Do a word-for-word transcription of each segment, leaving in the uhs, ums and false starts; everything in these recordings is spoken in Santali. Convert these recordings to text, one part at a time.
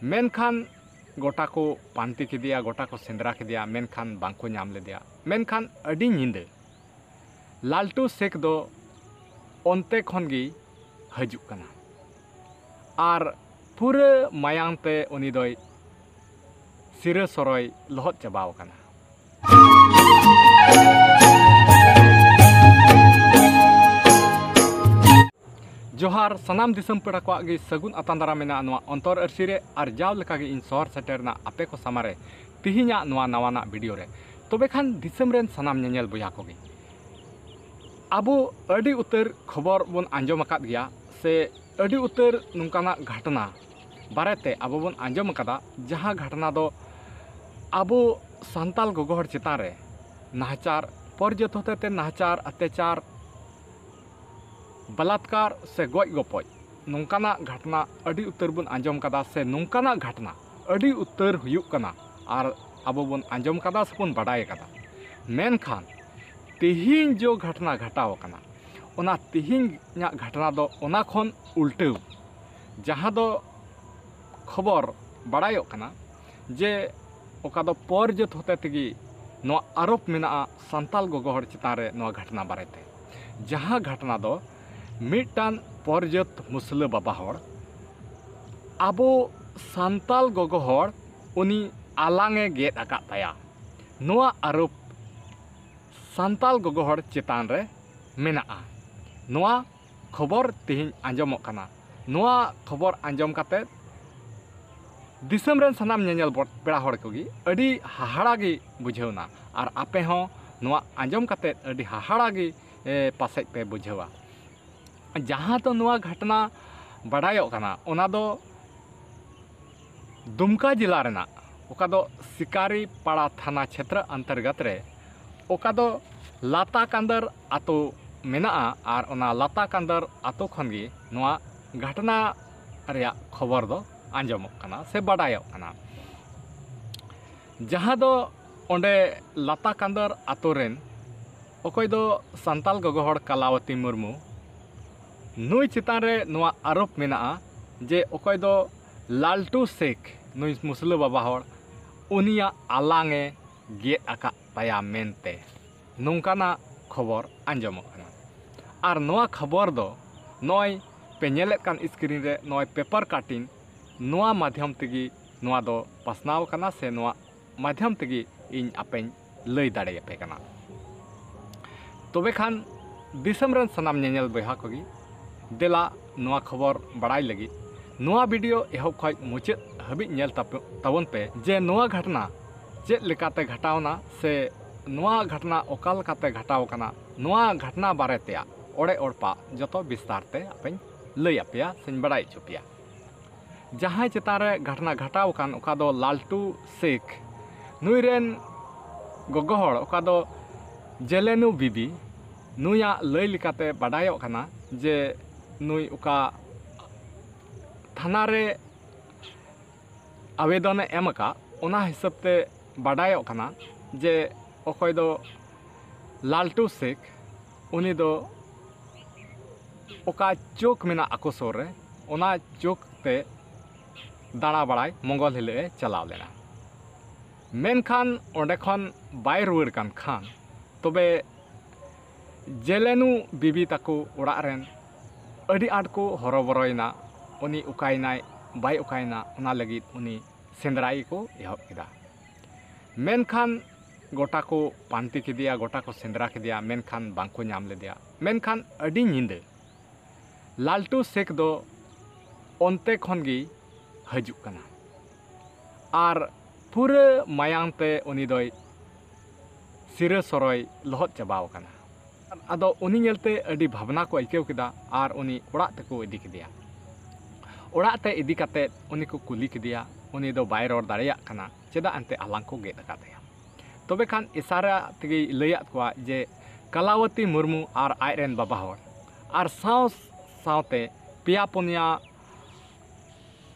ᱢᱮᱱᱠᱷᱟᱱ ᱜᱚᱴᱟ ᱠᱚ ᱯᱟᱱᱛᱮ ᱠᱮᱫᱮᱭᱟ, ᱜᱚᱴᱟ ᱠᱚ ᱥᱮᱸᱫᱽᱨᱟ ᱠᱮᱫᱮᱭᱟ, ᱢᱮᱱᱠᱷᱟᱱ ᱵᱟᱝᱠᱚ ᱧᱟᱢ ᱞᱮᱫᱮᱭᱟ᱾ ᱢᱮᱱᱠᱷᱟᱱ ᱟᱹᱰᱤ ᱧᱤᱫᱟᱹ ᱞᱟᱞᱴᱩ ᱥᱮᱠ ᱫᱚ ᱚᱱᱛᱮ ᱠᱷᱚᱱ ᱜᱮ ᱦᱤᱡᱩᱜ ᱠᱟᱱᱟ ᱟᱨ ᱯᱩᱨᱟᱹ ᱢᱟᱭᱟᱝ ᱛᱮ ᱩᱱᱤ ᱫᱚᱭ ᱥᱤᱨᱟᱹ ᱥᱚᱨᱚᱭ ᱞᱚᱦᱚᱫ ᱪᱟᱵᱟᱣ ᱟᱠᱟᱱᱟ᱾ ᱡᱚᱦᱟᱨ, ᱥᱟᱱᱟᱢ ᱫᱤᱥᱚᱢ ᱯᱮᱲᱟ ᱠᱚᱣᱟᱜ ᱜᱮ ᱥᱟᱹᱜᱩᱱ ᱟᱛᱟᱝ ᱫᱟᱨᱟᱢ ᱢᱮᱱᱟᱜᱼᱟ ᱱᱚᱣᱟ ᱚᱱᱛᱚᱨ ᱟᱹᱨᱥᱤ ᱨᱮ᱾ ᱟᱨ ᱡᱟᱣ ᱞᱮᱠᱟᱜᱮ ᱤᱧ ᱥᱚᱦᱚᱨ ᱥᱮᱴᱮᱨ ᱨᱮᱱᱟᱜ ᱟᱯᱮ ᱠᱚ ᱥᱟᱢᱟᱝ ᱨᱮ ᱛᱮᱦᱮᱧᱟᱜ ᱱᱚᱣᱟ ᱱᱟᱣᱟᱱᱟᱜ ᱵᱷᱤᱰᱤᱭᱳ ᱨᱮ᱾ ᱛᱚᱵᱮ ᱠᱷᱟᱱ ᱫᱤᱥᱚᱢ ᱨᱮᱱ ᱥᱟᱱᱟᱢ ᱧᱮᱧᱮᱞ ᱵᱚᱭᱦᱟ ᱠᱚᱜᱮ, ᱟᱵᱚ ᱟᱹᱰᱤ ᱩᱛᱟᱹᱨ ᱠᱷᱚᱵᱚᱨ ᱵᱚᱱ ᱟᱸᱡᱚᱢ ᱟᱠᱟᱫ ᱜᱮᱭᱟ, ᱥᱮ ᱟᱹᱰᱤ ᱩᱛᱟᱹᱨ ᱱᱚᱝᱠᱟᱱᱟᱜ ᱜᱷᱟᱴᱱᱟ ᱵᱟᱨᱮᱛᱮ ᱟᱵᱚ ᱵᱚᱱ ᱟᱸᱡᱚᱢ ᱟᱠᱟᱫᱟ, ᱡᱟᱦᱟᱸ ᱜᱷᱟᱴᱱᱟ ᱫᱚ ᱟᱵᱚ ᱥᱟᱱᱛᱟᱞ ᱜᱚᱜᱚ ᱦᱚᱲ ᱪᱮᱛᱟᱱ ᱨᱮ ᱱᱟᱦᱟᱪᱟᱨ, ᱯᱚᱨᱡᱚᱛ ᱦᱚᱛᱮᱛᱮ ᱱᱟᱦᱟᱪᱟᱨ, ᱚᱛᱛᱟᱪᱟᱨ, ᱵᱟᱞᱟᱛᱠᱟᱨ ᱥᱮ ᱜᱚᱡ ᱜᱚᱯᱚᱡ, ᱱᱚᱝᱠᱟᱱᱟᱜ ᱜᱷᱟᱴᱱᱟ ᱟᱹᱰᱤ ᱩᱛᱟᱹᱨ ᱵᱚᱱ ᱟᱸᱡᱚᱢ ᱠᱟᱫᱟ, ᱥᱮ ᱱᱚᱝᱠᱟᱱᱟᱜ ᱜᱷᱟᱴᱱᱟ ᱟᱹᱰᱤ ᱩᱛᱟᱹᱨ ᱦᱩᱭᱩᱜ ᱠᱟᱱᱟ ᱟᱨ ᱟᱵᱚ ᱵᱚᱱ ᱟᱸᱡᱚᱢ ᱠᱟᱫᱟ ᱥᱮᱵᱚᱱ ᱵᱟᱰᱟᱭ ᱠᱟᱫᱟ᱾ ᱢᱮᱱᱠᱷᱟᱱ ᱛᱮᱦᱮᱧ ᱡᱚ ᱜᱷᱟᱴᱱᱟ ᱜᱷᱟᱴᱟᱣ ᱟᱠᱟᱱᱟ, ᱚᱱᱟ ᱛᱮᱦᱮᱧᱟᱜ ᱜᱷᱟᱴᱱᱟ ᱫᱚ ᱚᱱᱟ ᱠᱷᱚᱱ ᱩᱞᱴᱟᱹᱣ, ᱡᱟᱦᱟᱸ ᱫᱚ ᱠᱷᱚᱵᱚᱨ ᱵᱟᱲᱟᱭᱚᱜ ᱠᱟᱱᱟ ᱡᱮ ᱚᱠᱟ ᱫᱚ ᱯᱚᱨᱡᱚᱛ ᱦᱚᱛᱮ ᱛᱮᱜᱮ ᱱᱚᱣᱟ ᱟᱨᱳᱯ ᱢᱮᱱᱟᱜᱼᱟ ᱥᱟᱱᱛᱟᱞ ᱜᱚᱜᱚ ᱦᱚᱲ ᱪᱮᱛᱟᱱ ᱨᱮ ᱱᱚᱣᱟ ᱜᱷᱟᱴᱱᱟ ᱵᱟᱨᱮᱛᱮ, ᱡᱟᱦᱟᱸ ᱜᱷᱟᱴᱱᱟ ᱫᱚ ᱢᱤᱫᱴᱟᱝ ᱯᱚᱨᱡᱚᱛ ᱢᱩᱥᱞᱟᱹ ᱵᱟᱵᱟ ᱦᱚᱲ ᱟᱵᱚ ᱥᱟᱱᱛᱟᱞ ᱜᱚᱜᱚ ᱦᱚᱲ ᱩᱱᱤ ᱟᱞᱟᱝ ᱮ ᱜᱮᱫ ᱟᱠᱟᱫ ᱛᱟᱭᱟ᱾ ᱱᱚᱣᱟ ᱟᱨᱳᱯ ᱥᱟᱱᱛᱟᱞ ᱜᱚᱜᱚ ᱦᱚᱲ ᱪᱮᱛᱟᱱ ᱨᱮ ᱢᱮᱱᱟᱜᱼᱟ᱾ ᱱᱚᱣᱟ ᱠᱷᱚᱵᱚᱨ ᱛᱮᱦᱮᱧ ᱟᱸᱡᱚᱢᱚᱜ ᱠᱟᱱᱟ᱾ ᱱᱚᱣᱟ ᱠᱷᱚᱵᱚᱨ ᱟᱸᱡᱚᱢ ᱠᱟᱛᱮ ᱫᱤᱥᱚᱢ ᱨᱮᱱ ᱥᱟᱱᱟᱢ ᱧᱮᱧᱮᱞ ᱵᱚ-, ᱯᱮᱲᱟ ᱦᱚᱲ ᱠᱚᱜᱮ ᱟᱹᱰᱤ ᱦᱟᱦᱟᱲᱟ ᱜᱮ ᱵᱩᱡᱷᱟᱹᱣ ᱮᱱᱟ᱾ ᱟᱨ ᱟᱯᱮ ᱦᱚᱸ ᱱᱚᱣᱟ ᱟᱸᱡᱚᱢ ᱠᱟᱛᱮ ᱟᱹᱰᱤ ᱦᱟᱦᱟᱲᱟ ᱜᱮ, ᱮ, ᱯᱟᱥᱮᱡ ᱯᱮ ᱵᱩᱡᱷᱟᱹᱣᱟ᱾ ᱡᱟᱦᱟᱸ ᱫᱚ ᱱᱚᱣᱟ ᱜᱷᱟᱴᱱᱟ ᱵᱟᱰᱟᱭᱚᱜ ᱠᱟᱱᱟ, ᱚᱱᱟ ᱫᱚ ᱫᱩᱢᱠᱟ ᱡᱮᱞᱟ ᱨᱮᱱᱟᱜ, ᱚᱠᱟ ᱫᱚ ᱥᱤᱠᱟᱨᱤᱯᱟᱲᱟ ᱛᱷᱟᱱᱟ ᱪᱷᱮᱛᱨᱚ ᱚᱱᱛᱚᱨᱜᱚᱛ ᱨᱮ, ᱚᱠᱟ ᱫᱚ ᱞᱟᱛᱟ ᱠᱟᱸᱫᱟᱹᱨ ᱟᱛᱳ ᱢᱮᱱᱟᱜᱼᱟ᱾ ᱟᱨ ᱚᱱᱟ ᱞᱟᱛᱟ ᱠᱟᱸᱫᱟᱹᱨ ᱟᱛᱳ ᱠᱷᱚᱱ ᱜᱮ ᱱᱚᱣᱟ ᱜᱷᱟᱴᱱᱟ ᱨᱮᱭᱟᱜ ᱠᱷᱚᱵᱚᱨ ᱫᱚ ᱟᱸᱡᱚᱢᱚᱜ ᱠᱟᱱᱟ ᱥᱮ ᱵᱟᱰᱟᱭᱚᱜ ᱠᱟᱱᱟ, ᱡᱟᱦᱟᱸ ᱫᱚ ᱚᱸᱰᱮ ᱞᱟᱛᱟ ᱠᱟᱸᱫᱟᱹᱨ ᱟᱛᱳ ᱨᱮᱱ ᱚᱠᱚᱭ ᱫᱚ ᱥᱟᱱᱛᱟᱞ ᱜᱚᱜᱚ ᱦᱚᱲ ᱠᱟᱞᱟᱣᱚᱛᱤ ᱢᱩᱨᱢᱩ, ᱱᱩᱭ ᱪᱮᱛᱟᱱ ᱨᱮ ᱱᱚᱣᱟ ᱟᱨᱳᱯ ᱢᱮᱱᱟᱜᱼᱟ ᱡᱮ ᱚᱠᱚᱭ ᱫᱚ ᱞᱟᱞᱴᱩ ᱥᱮᱠᱷ, ᱱᱩᱭ ᱢᱩᱥᱞᱟᱹ ᱵᱟᱵᱟ ᱦᱚᱲ, ᱩᱱᱤᱭᱟᱜ ᱟᱞᱟᱝ ᱮ ᱜᱮᱫ ᱟᱠᱟᱫ ᱛᱟᱭᱟ ᱢᱮᱱᱛᱮ ᱱᱚᱝᱠᱟᱱᱟᱜ ᱠᱷᱚᱵᱚᱨ ᱟᱸᱡᱚᱢᱚᱜ ᱠᱟᱱᱟ᱾ ᱟᱨ ᱱᱚᱣᱟ ᱠᱷᱚᱵᱚᱨ ᱫᱚ ᱱᱚᱜᱼᱚᱭ ᱯᱮ ᱧᱮᱞᱮᱫ ᱠᱟᱱ screen ᱨᱮ ᱱᱚᱜᱼᱚᱭ paper cutting, ᱱᱚᱣᱟ ᱢᱟᱫᱽᱫᱷᱚᱢ ᱛᱮᱜᱮ ᱱᱚᱣᱟ ᱫᱚ ᱯᱟᱥᱱᱟᱣ ᱠᱟᱱᱟ ᱥᱮ ᱱᱚᱣᱟ ᱢᱟᱫᱽᱫᱷᱚᱢ ᱛᱮᱜᱮ ᱤᱧ ᱟᱯᱮᱧ ᱞᱟᱹᱭ ᱫᱟᱲᱮᱭᱟᱯᱮ ᱠᱟᱱᱟ᱾ ᱛᱚᱵᱮ ᱠᱷᱟᱱ ᱫᱤᱥᱚᱢ ᱨᱮᱱ ᱥᱟᱱᱟᱢ ᱧᱮᱧᱮᱞ ᱵᱚᱭᱦᱟ ᱠᱚᱜᱮ, ᱫᱮᱞᱟ ᱱᱚᱣᱟ ᱠᱷᱚᱵᱚᱨ ᱵᱟᱲᱟᱭ ᱞᱟᱹᱜᱤᱫ ᱱᱚᱣᱟ video ᱮᱦᱚᱵ ᱠᱷᱚᱱ ᱢᱩᱪᱟᱹᱫ ᱦᱟᱹᱵᱤᱡ ᱧᱮᱞ ᱛᱟᱯᱮ-, ᱛᱟᱵᱚᱱ ᱯᱮ ᱡᱮ ᱱᱚᱣᱟ ᱜᱷᱚᱴᱱᱟ ᱪᱮᱫ ᱞᱮᱠᱟᱛᱮ ᱜᱷᱟᱴᱟᱣᱱᱟ ᱥᱮ ᱱᱚᱣᱟ ᱜᱷᱚᱴᱱᱟ ᱚᱠᱟ ᱞᱮᱠᱟᱛᱮ ᱜᱷᱟᱴᱟᱣ ᱟᱠᱟᱱᱟ᱾ ᱱᱚᱣᱟ ᱜᱷᱚᱴᱱᱟ ᱵᱟᱨᱮ ᱛᱮᱭᱟᱜ ᱚᱲᱮ ᱚᱲᱯᱟ ᱡᱚᱛᱚ ᱵᱤᱥᱛᱟᱨ ᱛᱮ ᱟᱯᱮᱧ ᱞᱟᱹᱭ ᱟᱯᱮᱭᱟ ᱥᱮᱧ ᱵᱟᱲᱟᱭ ᱦᱚᱪᱚ ᱯᱮᱭᱟ᱾ ᱡᱟᱦᱟᱸᱭ ᱪᱮᱛᱟᱱ ᱨᱮ ᱜᱷᱚᱴᱱᱟ ᱜᱷᱟᱴᱟᱣ ᱟᱠᱟᱱ, ᱚᱠᱟ ᱫᱚ ᱞᱟᱞᱴᱩ ᱥᱮᱠᱷ, ᱱᱩᱭ ᱨᱮᱱ ᱜᱚᱜᱚ ᱦᱚᱲ, ᱚᱠᱟ ᱫᱚ ᱡᱮᱞᱮᱱᱩ ᱵᱤᱵᱤ, ᱱᱩᱭᱟᱜ ᱞᱟᱹᱭ ᱞᱮᱠᱟᱛᱮ ᱵᱟᱰᱟᱭᱚᱜ ᱠᱟᱱᱟ ᱡᱮ ᱱᱩᱭ ᱚᱠᱟ ᱛᱷᱟᱱᱟ ᱨᱮ ᱟᱵᱮᱫᱚᱱᱮ ᱮᱢ ᱟᱠᱟᱫ, ᱚᱱᱟ ᱦᱤᱥᱟᱹᱵ ᱛᱮ ᱵᱟᱰᱟᱭᱚᱜ ᱠᱟᱱᱟ ᱡᱮ ᱚᱠᱚᱭ ᱫᱚ ᱞᱟᱞᱴᱩ ᱥᱮᱠᱷ, ᱩᱱᱤ ᱫᱚ ᱚᱠᱟ ᱪᱳᱠ ᱢᱮᱱᱟᱜ ᱟᱠᱚ ᱥᱩᱨ ᱨᱮ, ᱚᱱᱟ ᱪᱳᱠ ᱛᱮ ᱫᱟᱬᱟ ᱵᱟᱲᱟᱭ ᱢᱚᱝᱜᱚᱞ ᱦᱤᱞᱳᱜ ᱮ ᱪᱟᱞᱟᱣ ᱞᱮᱱᱟ᱾ ᱢᱮᱱᱠᱷᱟᱱ ᱚᱸᱰᱮ ᱠᱷᱚᱱ ᱵᱟᱭ ᱨᱩᱣᱟᱹᱲ ᱠᱟᱱ ᱠᱷᱟᱱ, ᱛᱚᱵᱮ ᱡᱮᱞᱮᱱᱩ ᱵᱤᱵᱤ ᱛᱟᱠᱚ ᱚᱲᱟᱜ ᱨᱮᱱ ᱟᱹᱰᱤ ᱟᱸᱴ ᱠᱚ ᱦᱚᱨᱚᱵᱚᱨᱚᱭᱮᱱᱟ᱾ ᱩᱱᱤ ᱚᱠᱟᱭᱮᱱᱟᱭ, ᱵᱟᱭ ᱚᱠᱟᱭᱮᱱᱟ, ᱚᱱᱟ ᱞᱟᱹᱜᱤᱫ ᱩᱱᱤ ᱥᱮᱸᱫᱽᱨᱟᱭ ᱜᱮᱠᱚ ᱮᱦᱚᱵ ᱠᱮᱫᱟ᱾ ᱢᱮᱱᱠᱷᱟᱱ ᱜᱚᱴᱟ ᱠᱚ ᱯᱟᱱᱛᱮ ᱠᱮᱫᱮᱭᱟ, ᱜᱚᱴᱟ ᱠᱚ ᱥᱮᱸᱫᱽᱨᱟ ᱠᱮᱫᱮᱭᱟ, ᱢᱮᱱᱠᱷᱟᱱ ᱵᱟᱝᱠᱚ ᱧᱟᱢ ᱞᱮᱫᱮᱭᱟ᱾ ᱢᱮᱱᱠᱷᱟᱱ ᱟᱹᱰᱤ ᱧᱤᱫᱟᱹ ᱞᱟᱞᱴᱩ ᱥᱮᱠᱷ ᱫᱚ ᱚᱱᱛᱮ ᱠᱷᱚᱱ ᱜᱮ ᱦᱤᱡᱩᱜ ᱠᱟᱱᱟ ᱟᱨ ᱯᱩᱨᱟᱹ ᱢᱟᱭᱟᱝ ᱛᱮ ᱩᱱᱤ ᱫᱚᱭ ᱥᱤᱨᱟᱹ ᱥᱚᱨᱚᱭ ᱞᱚᱦᱚᱫ ᱪᱟᱵᱟᱣ ᱟᱠᱟᱱᱟ᱾ ᱟᱫᱚ ᱩᱱᱤ ᱧᱮᱞᱛᱮ ᱟᱹᱰᱤ ᱵᱷᱟᱵᱽᱱᱟ ᱠᱚ ᱟᱹᱭᱠᱟᱹᱣ ᱠᱮᱫᱟ ᱟᱨ ᱩᱱᱤ ᱚᱲᱟᱜ ᱛᱮᱠᱚ ᱤᱫᱤ ᱠᱮᱫᱮᱭᱟ᱾ ᱚᱲᱟᱜ ᱛᱮ ᱤᱫᱤ ᱠᱟᱛᱮ ᱩᱱᱤ ᱠᱚ ᱠᱩᱞᱤ ᱠᱮᱫᱮᱭᱟ, ᱩᱱᱤ ᱫᱚ ᱵᱟᱭ ᱨᱚᱲ ᱫᱟᱲᱮᱭᱟᱜ ᱠᱟᱱᱟ, ᱪᱮᱫᱟᱜ ᱮᱱᱛᱮ ᱟᱞᱟᱝ ᱠᱚ ᱜᱮᱫ ᱟᱠᱟᱫᱮᱭᱟ᱾ ᱛᱚᱵᱮ ᱠᱷᱟᱱ ᱤᱥᱟᱨᱟ ᱛᱮᱜᱮᱭ ᱞᱟᱹᱭᱟᱫ ᱠᱚᱣᱟ ᱡᱮ ᱠᱟᱞᱟᱣᱚᱛᱤ ᱢᱩᱨᱢᱩ ᱟᱨ ᱟᱡ ᱨᱮᱱ ᱵᱟᱵᱟ ᱦᱚᱲ ᱟᱨ ᱥᱟᱶ ᱥᱟᱶᱛᱮ ᱯᱮᱭᱟ ᱯᱩᱱᱭᱟ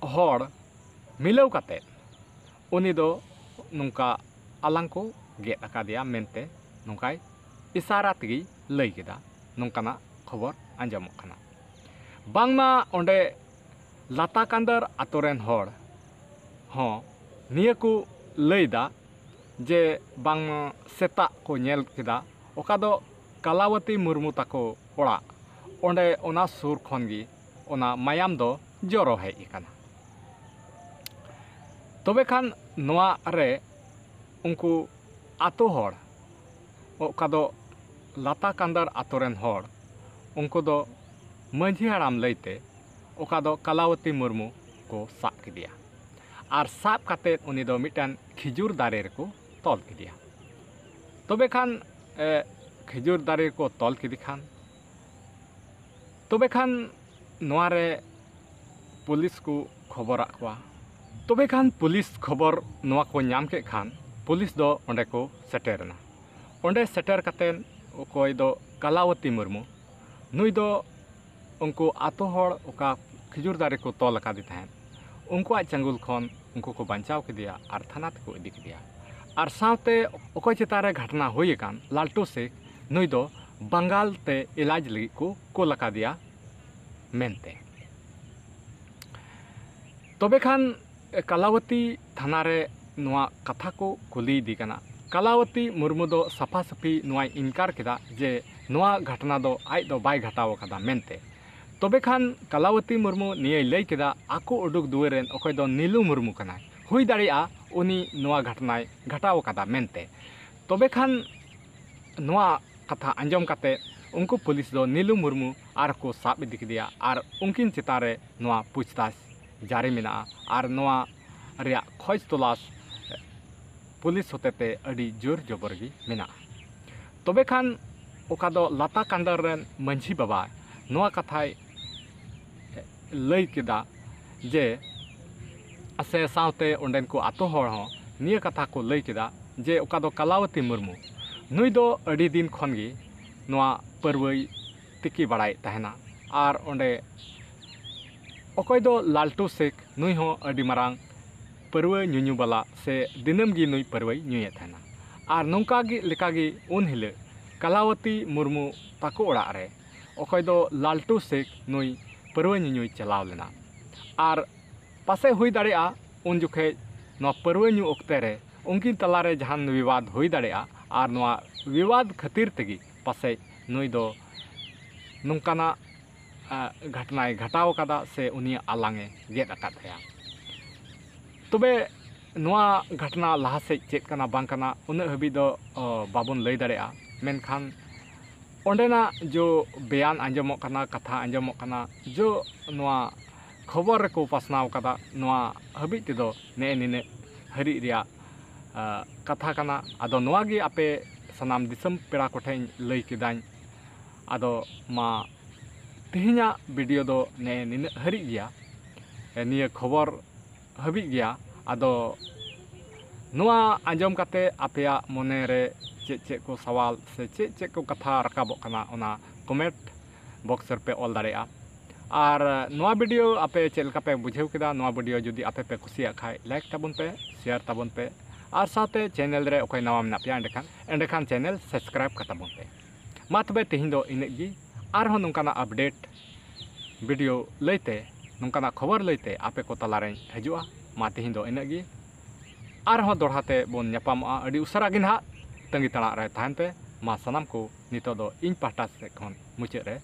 ᱦᱚᱲ ᱢᱤᱞᱟᱹᱣ ᱠᱟᱛᱮ ᱩᱱᱤ ᱫᱚ ᱱᱚᱝᱠᱟ ᱟᱞᱟᱝ ᱠᱚ ᱜᱮᱫ ᱟᱠᱟᱫᱮᱭᱟ ᱢᱮᱱᱛᱮ ᱱᱚᱝᱠᱟᱭ ᱤᱥᱟᱨᱟ ᱛᱮᱜᱮᱭ ᱞᱟᱹᱭ ᱠᱮᱫᱟ᱾ ᱱᱚᱝᱠᱟᱱᱟᱜ ᱠᱷᱚᱵᱚᱨ ᱟᱸᱡᱚᱢᱚᱜ ᱠᱟᱱᱟ᱾ ᱵᱟᱝᱢᱟ ᱚᱸᱰᱮ ᱞᱟᱛᱟ ᱠᱟᱸᱫᱟᱨ ᱟᱛᱳ ᱨᱮᱱ ᱦᱚᱲ ᱦᱚᱸ ᱱᱤᱭᱟᱹ ᱠᱚ ᱞᱟᱹᱭᱫᱟ ᱡᱮ ᱵᱟᱝᱢᱟ ᱥᱮᱛᱟᱜ ᱠᱚ ᱧᱮᱞ ᱠᱮᱫᱟ, ᱚᱠᱟ ᱫᱚ ᱠᱟᱞᱟᱣᱚᱛᱤ ᱢᱩᱨᱢᱩ ᱛᱟᱠᱚ ᱚᱲᱟᱜ, ᱚᱸᱰᱮ ᱚᱱᱟ ᱥᱩᱨ ᱠᱷᱚᱱ ᱜᱮ ᱚᱱᱟ ᱢᱟᱭᱟᱢ ᱫᱚ ᱡᱚᱨᱚ ᱦᱮᱡ ᱟᱠᱟᱱᱟ᱾ ᱛᱚᱵᱮ ᱠᱷᱟᱱ ᱱᱚᱣᱟ ᱨᱮ ᱩᱱᱠᱩ ᱟᱛᱳ ᱦᱚᱲ, ᱚᱠᱟ ᱫᱚ ᱞᱟᱛᱟ ᱠᱟᱸᱫᱟᱨ ᱟᱛᱳ ᱨᱮᱱ ᱦᱚᱲ, ᱩᱱᱠᱩ ᱫᱚ ᱢᱟᱹᱡᱷᱤ ᱦᱟᱲᱟᱢ ᱞᱟᱹᱭᱛᱮ ᱚᱠᱟ ᱫᱚ ᱠᱟᱞᱟᱣᱚᱛᱤ ᱢᱩᱨᱢᱩ ᱠᱚ ᱥᱟᱵ ᱠᱮᱫᱮᱭᱟ᱾ ᱟᱨ ᱥᱟᱵ ᱠᱟᱛᱮᱫ ᱩᱱᱤ ᱫᱚ ᱢᱤᱫᱴᱟᱝ ᱠᱷᱤᱡᱩᱨ ᱫᱟᱨᱮ ᱨᱮᱠᱚ ᱛᱚᱞ ᱠᱮᱫᱮᱭᱟ᱾ ᱛᱚᱵᱮ ᱠᱷᱟᱱ, ᱮ, ᱠᱷᱤᱡᱩᱨ ᱫᱟᱨᱮ ᱨᱮᱠᱚ ᱛᱚᱞ ᱠᱮᱫᱮ ᱠᱷᱟᱱ, ᱛᱚᱵᱮ ᱠᱷᱟᱱ ᱱᱚᱣᱟ ᱨᱮ ᱯᱩᱞᱤᱥ ᱠᱚ ᱠᱷᱚᱵᱚᱨᱟᱫ ᱠᱚᱣᱟ᱾ ᱛᱚᱵᱮ ᱠᱷᱟᱱ ᱯᱩᱞᱤᱥ ᱠᱷᱚᱵᱚᱨ ᱱᱚᱣᱟ ᱠᱚ ᱧᱟᱢ ᱠᱮᱫ ᱠᱷᱟᱱ ᱯᱩᱞᱤᱥ ᱫᱚ ᱚᱸᱰᱮ ᱠᱚ ᱥᱮᱴᱮᱨ ᱮᱱᱟ᱾ ᱚᱸᱰᱮ ᱥᱮᱴᱮᱨ ᱠᱟᱛᱮᱫ ᱚᱠᱚᱭ ᱫᱚ ᱠᱟᱞᱟᱣᱚᱛᱤ ᱢᱩᱨᱢᱩ, ᱱᱩᱭ ᱫᱚ ᱩᱱᱠᱩ ᱟᱛᱳ ᱦᱚᱲ ᱚᱠᱟ ᱠᱷᱤᱡᱩᱨ ᱫᱟᱨᱮ ᱠᱚ ᱛᱚᱞ ᱟᱠᱟᱫᱮ ᱛᱟᱦᱮᱸᱫ, ᱩᱱᱠᱩᱣᱟᱜ ᱪᱟᱸᱜᱩᱞ ᱠᱷᱚᱱ ᱩᱱᱠᱩ ᱠᱚ ᱵᱟᱧᱪᱟᱣ ᱠᱮᱫᱮᱭᱟ ᱟᱨ ᱛᱷᱟᱱᱟ ᱛᱮᱠᱚ ᱤᱫᱤ ᱠᱮᱫᱮᱭᱟ᱾ ᱟᱨ ᱥᱟᱶᱛᱮ ᱚᱠᱚᱭ ᱪᱮᱛᱟᱱ ᱨᱮ ᱜᱷᱟᱴᱱᱟ ᱦᱩᱭ ᱟᱠᱟᱱ, ᱞᱟᱞᱴᱩ ᱥᱮᱠ, ᱱᱩᱭ ᱫᱚ ᱵᱟᱝᱜᱟᱞ ᱛᱮ ᱮᱞᱟᱡᱽ ᱞᱟᱹᱜᱤᱫ ᱠᱚ ᱠᱳᱞ ᱟᱠᱟᱫᱮᱭᱟ ᱢᱮᱱᱛᱮ᱾ ᱛᱚᱵᱮ ᱠᱷᱟᱱ ᱠᱟᱞᱟᱣᱚᱛᱤ ᱛᱷᱟᱱᱟ ᱨᱮ ᱱᱚᱣᱟ ᱠᱟᱛᱷᱟ ᱠᱚ ᱠᱩᱞᱤᱭᱮᱫᱮ ᱠᱟᱱᱟ᱾ ᱠᱟᱞᱟᱣᱚᱛᱤ ᱢᱩᱨᱢᱩ ᱫᱚ ᱥᱟᱯᱷᱟ ᱥᱟᱹᱯᱷᱤ ᱱᱚᱣᱟᱭ ᱤᱱᱠᱟᱨ ᱠᱮᱫᱟ ᱡᱮ ᱱᱚᱣᱟ ᱜᱷᱟᱴᱱᱟ ᱫᱚ ᱟᱡ ᱫᱚ ᱵᱟᱭ ᱜᱷᱟᱴᱟᱣ ᱟᱠᱟᱫᱟ ᱢᱮᱱᱛᱮ᱾ ᱛᱚᱵᱮ ᱠᱷᱟᱱ ᱠᱟᱞᱟᱣᱚᱛᱤ ᱢᱩᱨᱢᱩ ᱱᱤᱭᱟᱹᱭ ᱞᱟᱹᱭ ᱠᱮᱫᱟ, ᱟᱠᱚ ᱩᱰᱩᱠ ᱫᱩᱣᱟᱹᱨ ᱨᱮᱱ ᱚᱠᱚᱭ ᱫᱚ ᱱᱤᱞᱩ ᱢᱩᱨᱢᱩ ᱠᱟᱱᱟᱭ, ᱦᱩᱭ ᱫᱟᱲᱮᱭᱟᱜᱼᱟ ᱩᱱᱤ ᱱᱚᱣᱟ ᱜᱷᱟᱴᱱᱟᱭ ᱜᱷᱟᱴᱟᱣ ᱟᱠᱟᱫᱟ ᱢᱮᱱᱛᱮ᱾ ᱛᱚᱵᱮ ᱠᱷᱟᱱ ᱱᱚᱣᱟ ᱠᱟᱛᱷᱟ ᱟᱸᱡᱚᱢ ᱠᱟᱛᱮ ᱩᱱᱠᱩ ᱯᱩᱞᱤᱥ ᱫᱚ ᱱᱤᱞᱩ ᱢᱩᱨᱢᱩ ᱟᱨ ᱠᱚ ᱥᱟᱵ ᱤᱫᱤ ᱠᱮᱫᱮᱭᱟ ᱟᱨ ᱩᱱᱠᱤᱱ ᱪᱮᱛᱟᱱ ᱨᱮ ᱱᱚᱣᱟ ᱯᱩᱪᱷᱛᱟᱪᱷ ᱡᱟᱹᱨᱤ ᱢᱮᱱᱟᱜᱼᱟ ᱟᱨ ᱱᱚᱣᱟ ᱨᱮᱭᱟᱜ ᱠᱷᱚᱡᱽ ᱛᱚᱞᱟᱥ ᱯᱩᱞᱤᱥ ᱦᱚᱛᱮᱛᱮ ᱟᱹᱰᱤ ᱡᱳᱨ ᱡᱚᱵᱚᱨ ᱜᱮ ᱢᱮᱱᱟᱜᱼᱟ᱾ ᱛᱚᱵᱮ ᱠᱷᱟᱱ ᱚᱠᱟ ᱫᱚ ᱞᱟᱛᱟ ᱠᱟᱸᱫᱟᱨ ᱨᱮᱱ ᱢᱟᱹᱡᱷᱤ ᱵᱟᱵᱟ ᱱᱚᱣᱟ ᱠᱟᱛᱷᱟᱭ ᱞᱟᱹᱭ ᱠᱮᱫᱟ ᱡᱮ, ᱥᱮ ᱥᱟᱶᱛᱮ ᱚᱸᱰᱮᱱ ᱠᱚ ᱟᱛᱳ ᱦᱚᱲ ᱦᱚᱸ ᱱᱤᱭᱟᱹ ᱠᱟᱛᱷᱟ ᱠᱚ ᱞᱟᱹᱭ ᱠᱮᱫᱟ ᱡᱮ ᱚᱠᱟ ᱫᱚ ᱠᱟᱞᱟᱣᱚᱛᱤ ᱢᱩᱨᱢᱩ, ᱱᱩᱭ ᱫᱚ ᱟᱹᱰᱤ ᱫᱤᱱ ᱠᱷᱚᱱ ᱜᱮ ᱱᱚᱣᱟ ᱯᱟᱹᱨᱣᱟᱹᱭ ᱛᱤᱠᱤ ᱵᱟᱲᱟᱭᱮᱫ ᱛᱟᱦᱮᱱᱟ᱾ ᱟᱨ ᱚᱸᱰᱮ ᱚᱠᱚᱭ ᱫᱚ ᱞᱟᱞᱴᱩ ᱥᱮᱠ, ᱱᱩᱭ ᱦᱚᱸ ᱟᱹᱰᱤ ᱢᱟᱨᱟᱝ ᱯᱟᱹᱨᱣᱟᱹ ᱧᱩᱧᱩ ᱵᱟᱞᱟ ᱥᱮ ᱫᱤᱱᱟᱹᱢ ᱜᱮ ᱱᱩᱭ ᱯᱟᱹᱨᱣᱟᱹᱭ ᱧᱩᱭᱮᱫ ᱛᱟᱦᱮᱱᱟ᱾ ᱟᱨ ᱱᱚᱝᱠᱟ ᱜᱮ ᱞᱮᱠᱟᱜᱮ ᱩᱱ ᱦᱤᱞᱳᱜ ᱠᱟᱞᱟᱣᱚᱛᱤ ᱢᱩᱨᱢᱩ ᱛᱟᱠᱚ ᱚᱲᱟᱜ ᱨᱮ ᱚᱠᱚᱭ ᱫᱚ ᱞᱟᱞᱴᱩ ᱥᱮᱠ, ᱱᱩᱭ ᱯᱟᱹᱨᱣᱟᱹ ᱧᱩᱧᱩᱭ ᱪᱟᱞᱟᱣ ᱞᱮᱱᱟ᱾ ᱟᱨ ᱯᱟᱥᱮᱡ ᱦᱩᱭ ᱫᱟᱲᱮᱭᱟᱜᱼᱟ ᱩᱱ ᱡᱚᱠᱷᱮᱡ ᱱᱚᱣᱟ ᱯᱟᱹᱨᱣᱟᱹ ᱧᱩ ᱚᱠᱛᱮ ᱨᱮ ᱩᱱᱠᱤᱱ ᱛᱟᱞᱟᱨᱮ ᱡᱟᱦᱟᱱ ᱵᱤᱵᱟᱫ ᱦᱩᱭ ᱫᱟᱲᱮᱭᱟᱜᱼᱟ, ᱟᱨ ᱱᱚᱣᱟ ᱵᱤᱵᱟᱫ ᱠᱷᱟᱹᱛᱤᱨ ᱛᱮᱜᱮ ᱯᱟᱥᱮᱡ ᱱᱩᱭ ᱫᱚ ᱱᱚᱝᱠᱟᱱᱟᱜ, ᱟ, ᱜᱷᱟᱴᱱᱟᱭ ᱜᱷᱟᱴᱟᱣ ᱟᱠᱟᱫᱟ ᱥᱮ ᱩᱱᱤᱭᱟᱜ ᱟᱞᱟᱝ ᱮ ᱜᱮᱫ ᱟᱠᱟᱫ ᱛᱟᱭᱟ᱾ ᱛᱚᱵᱮ ᱱᱚᱣᱟ ᱜᱷᱟᱴᱱᱟ ᱞᱟᱦᱟ ᱥᱮᱫ ᱪᱮᱫ ᱠᱟᱱᱟ ᱵᱟᱝ ᱠᱟᱱᱟ ᱩᱱᱟᱹᱜ ᱦᱟᱹᱵᱤᱡ ᱫᱚ, ᱚ, ᱵᱟᱵᱚᱱ ᱞᱟᱹᱭ ᱫᱟᱲᱮᱭᱟᱜᱼᱟ, ᱢᱮᱱᱠᱷᱟᱱ ᱚᱸᱰᱮᱱᱟᱜ ᱡᱚ ᱵᱮᱭᱟᱱ ᱟᱸᱡᱚᱢᱚᱜ ᱠᱟᱱᱟ, ᱠᱟᱛᱷᱟ ᱟᱸᱡᱚᱢᱚᱜ ᱠᱟᱱᱟ, ᱡᱚ ᱱᱚᱣᱟ ᱠᱷᱚᱵᱚᱨ ᱨᱮᱠᱚ ᱯᱟᱥᱱᱟᱣ ᱠᱟᱫᱟ, ᱱᱚᱣᱟ ᱦᱟᱹᱵᱤᱡ ᱛᱮᱫᱚ ᱱᱮᱜᱼᱮ ᱱᱤᱱᱟᱹᱜ ᱦᱟᱹᱨᱤᱡ ᱨᱮᱭᱟᱜ, ᱟ, ᱠᱟᱛᱷᱟ ᱠᱟᱱᱟ᱾ ᱟᱫᱚ ᱱᱚᱣᱟ ᱜᱮ ᱟᱯᱮ ᱥᱟᱱᱟᱢ ᱫᱤᱥᱚᱢ ᱯᱮᱲᱟ ᱠᱚᱴᱷᱮᱱ ᱞᱟᱹᱭ ᱠᱮᱫᱟᱹᱧ᱾ ᱟᱫᱚ ᱢᱟ ᱛᱮᱦᱮᱧᱟᱜ ᱵᱷᱤᱰᱤᱭᱳ ᱫᱚ ᱱᱮᱜᱼᱮ ᱱᱤᱱᱟᱹᱜ ᱦᱟᱹᱨᱤᱡ ᱜᱮᱭᱟ, ᱮ, ᱱᱤᱭᱟᱹ ᱠᱷᱚᱵᱚᱨ ᱦᱟᱹᱵᱤᱡ ᱜᱮᱭᱟ᱾ ᱟᱫᱚ ᱱᱚᱣᱟ ᱟᱸᱡᱚᱢ ᱠᱟᱛᱮ ᱟᱯᱮᱭᱟᱜ ᱢᱚᱱᱮ ᱨᱮ ᱪᱮᱫ ᱪᱮᱫ ᱠᱚ ᱥᱟᱣᱟᱞ ᱥᱮ ᱪᱮᱫ ᱪᱮᱫ ᱠᱚ ᱠᱟᱛᱷᱟ ᱨᱟᱠᱟᱵᱚᱜ ᱠᱟᱱᱟ, ᱚᱱᱟ ᱠᱚᱢᱮᱱᱴ ᱵᱚᱠᱥ ᱨᱮᱯᱮ ᱚᱞ ᱫᱟᱲᱮᱭᱟᱜᱼᱟ᱾ ᱟᱨ ᱱᱚᱣᱟ ᱵᱷᱤᱰᱤᱭᱳ ᱟᱯᱮ ᱪᱮᱫ ᱞᱮᱠᱟ ᱯᱮ ᱵᱩᱡᱷᱟᱹᱣ ᱠᱮᱫᱟ? ᱱᱚᱣᱟ ᱵᱷᱤᱰᱤᱭᱳ ᱡᱩᱫᱤ ᱟᱯᱮ ᱯᱮ ᱠᱩᱥᱤᱭᱟᱜ ᱠᱷᱟᱡ, ᱞᱟᱭᱤᱠ ᱛᱟᱵᱚᱱ ᱯᱮ, ᱥᱮᱭᱟᱨ ᱛᱟᱵᱚᱱ ᱯᱮ, ᱟᱨ ᱥᱟᱶᱛᱮ ᱪᱮᱱᱮᱞ ᱨᱮ ᱚᱠᱚᱭ ᱱᱟᱣᱟ ᱢᱮᱱᱟᱜ ᱯᱮᱭᱟ, ᱮᱸᱰᱮᱠᱷᱟᱱ, ᱮᱸᱰᱮᱠᱷᱟᱱ ᱪᱮᱱᱮᱞ ᱥᱟᱵᱥᱠᱨᱟᱭᱤᱵ ᱠᱟᱛᱟᱵᱚᱱ ᱯᱮ᱾ ᱢᱟ ᱛᱚᱵᱮ ᱛᱮᱦᱮᱧ ᱫᱚ ᱤᱱᱟᱹᱜ ᱜᱮ᱾ ᱟᱨᱦᱚᱸ ᱱᱚᱝᱠᱟᱱᱟᱜ ᱟᱯᱰᱮᱴ ᱵᱷᱤᱰᱤᱭᱳ ᱞᱟᱹᱭᱛᱮ, ᱱᱚᱝᱠᱟᱱᱟᱜ ᱠᱷᱚᱵᱚᱨ ᱞᱟᱹᱭᱛᱮ ᱟᱯᱮ ᱠᱚ ᱛᱟᱞᱟᱨᱮᱧ ᱦᱤᱡᱩᱜᱼᱟ᱾ ᱢᱟ ᱛᱮᱦᱮᱧ ᱫᱚ ᱤᱱᱟᱹᱜ ᱜᱮ᱾ ᱟᱨᱦᱚᱸ ᱫᱚᱲᱦᱟ ᱛᱮ ᱵᱚᱱ ᱧᱟᱯᱟᱢᱚᱜᱼᱟ ᱟᱹᱰᱤ ᱩᱥᱟᱹᱨᱟ ᱜᱮ ᱱᱟᱦᱟᱜ᱾ ᱛᱟᱺᱜᱤ ᱛᱟᱲᱟᱜ ᱨᱮ ᱛᱟᱦᱮᱱ ᱯᱮ᱾ ᱢᱟ ᱥᱟᱱᱟᱢ ᱠᱚ ᱱᱤᱛᱚᱜ ᱫᱚ ᱤᱧ ᱯᱟᱦᱴᱟ ᱥᱮᱫ ᱠᱷᱚᱱ ᱢᱩᱪᱟᱹᱫ ᱨᱮ